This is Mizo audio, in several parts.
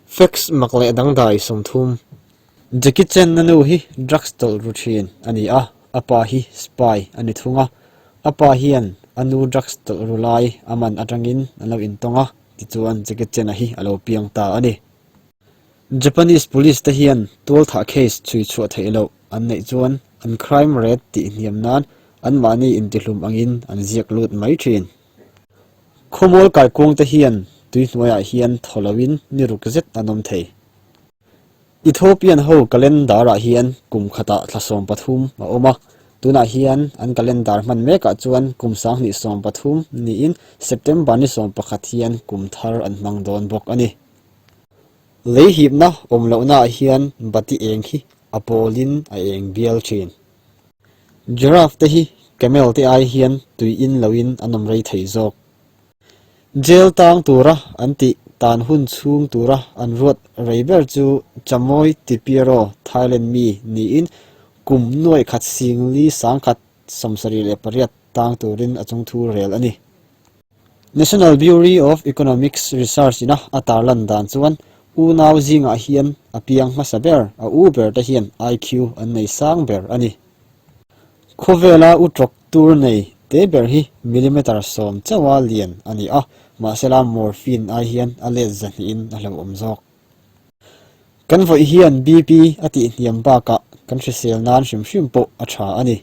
Facts mak leh dangdai 30. Jackie Chan-a nu hi drugs tawlh ru thin a ni a, a pa hi spy a ni thung a. A pa hian a nu drugs tawlh ru lai a man atangin an lo intawng a, tichuan Jackie Chan-a hi a lo piang ta a ni. Japanese police te hian tualthah case chhui chhuah theih loh an neih chuan an crime rate tih hniam nan anmahni intihlum angin an ziak lut mai thin. Khawmual kaikuang te hian tui hnuaiah hian thaw loin ni ruk zet an awm thei. Ethiopian ho calendar ah hian kum khatah thla 13 a awm a, tunah hian an calendar hman mekah chuan kum 2013 niin September ni 11 hian kum thar an hmang dawn bawk a ni. Lei hipna awm lohnaah hian bati eng hi a pawlin a eng bial thin. Giraffe te hi camel te ai hian tui in loin an awm rei thei zawk. Jail tang tura an tih tan hun chhung tura an ruat rei ber chu Chamoy Tipiero, Thailand mi niin kum nuaih khat singli sangkhat 78 tang turin a chungthu rel a ni. National Bureau of Economics Research ina a tarlan dan chuan unau zingah hian a piang hmasa ber, a u ber te hian IQ an nei sang ber a ni. Khawvela u tawk tur nei te ber hi millimeter 10 chauha lian a ni a, mahsela morphine ai hian a let zahnihin a hlauhawm zawk. Kan vawi hian BP a tihhniam bakah kan hrisel nan hrim hrim pawh a tha a ni.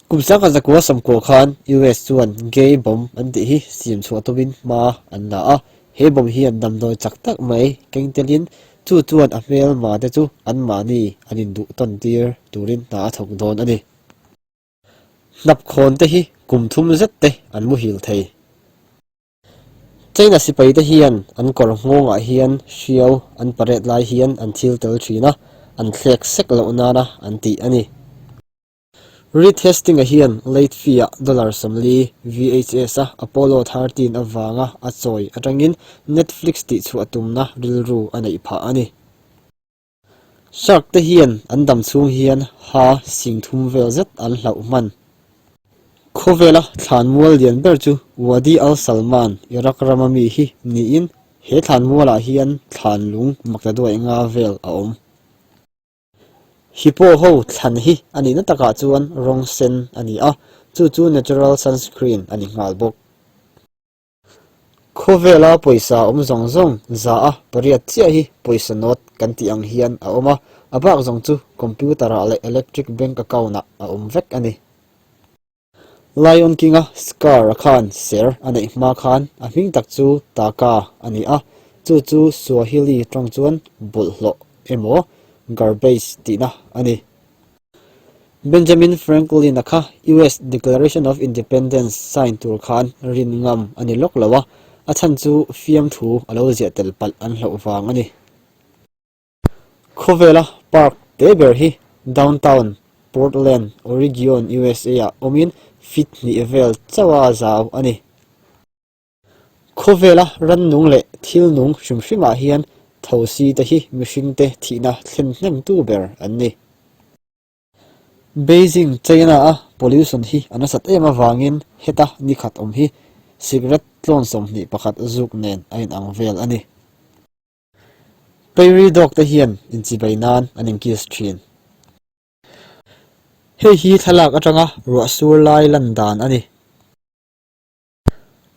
Kum 1990 khan US chuan gay bomb an tih hi siam chhuah tumin hma an la a, he bomb hian damdawi chak tak mai keng telin chu chuan a hmelma te chu anmahni an induh tawn tir turin hna a thawk dawn a ni. Hnapkhawn te hi kum thum zet te an muhil thei. China sipai te hian an kawr nghawngah hian hriau an parade lai hian an thil tel thin a, an thlek sek loh nana an tih a ni. Reed Hastings-a hian late fee-ah dollar 40 VHS-a Apollo 13 avanga a chawi atangin Netflix tihchhuah tumna rilru a neih phah a ni. Shark te hian an dam chhung hian ha sing thum vel zet an hlauh hman. Khawvela thlanmual lian ber chu Wadi al-Salman, Iraq rama mi hi niin he thlanmualah hian thlan lung maktaduai nga vel a awm. Hippo ho thlan hi a nihna takah chuan rawng sen a ni a, chu chu natural sunscreen a ni nghal bawk. Khawvela pawisa awm zawng zawng za a pariat chiah hi pawisa note kan tih ang hian a awm a, a bak zawng chu computer ah leh electric bank account ah a awm vek a ni. Lion King-a Scar-a khan ser a neih hma khan a hming tak chu Taka a ni a, chu chu Swahili tawng chuan bawlhhlawh emaw garbage tihna a ni. Benjamin Franklin-a kha US Declaration of Independence sign tur khan rin ngam a ni lawk lo a, a chhan chu fiamthu a lo ziah tel palh an hlauh vang a ni. Khawvela park te ber hi downtown Portland, Oregon, USA-ah awmin feet hnih vel chauha zau a ni. Khawvela rannung leh thil nung hrim hrimah hian thosi te hi mihringte thihna thlen hnemtu ber an ni. Beijing, China-a pollution hi a nasat em avangin heta ni khat awm hi cigarette tlawn 21 zuk nen a inang vel a ni. Prairie dog te hian inchibai nan an inkiss thin. Hei hi thlalak atanga ruah sur lai lan dan a ni.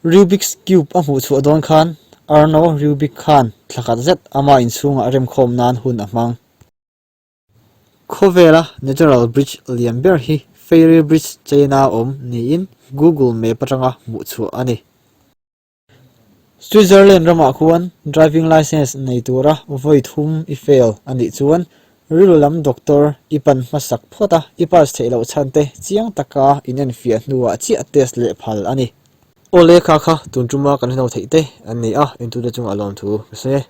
Rubik's Cube a hmuh chhuah dawn khan Arno Rubik khan thla khat zet ama inchhungah remkhawm nan hun a hmang. Khawvela Natural Bridge lian ber hi Fairy Bridge China awm niin Google Map atanga hmuh chhuah a ni. Switzerland ramah khuan driving licence nei tura vawi thum i fail a nih chuan rilru lam doctor i pan hmasak phawt a, i pass theih loh chhan te chiang taka inenfiah hnuah chiah test leh phal a ni. Aw lehkha kha tun tuma kan hno theih te an ni a, entute chungah lawmthu ka sawi e.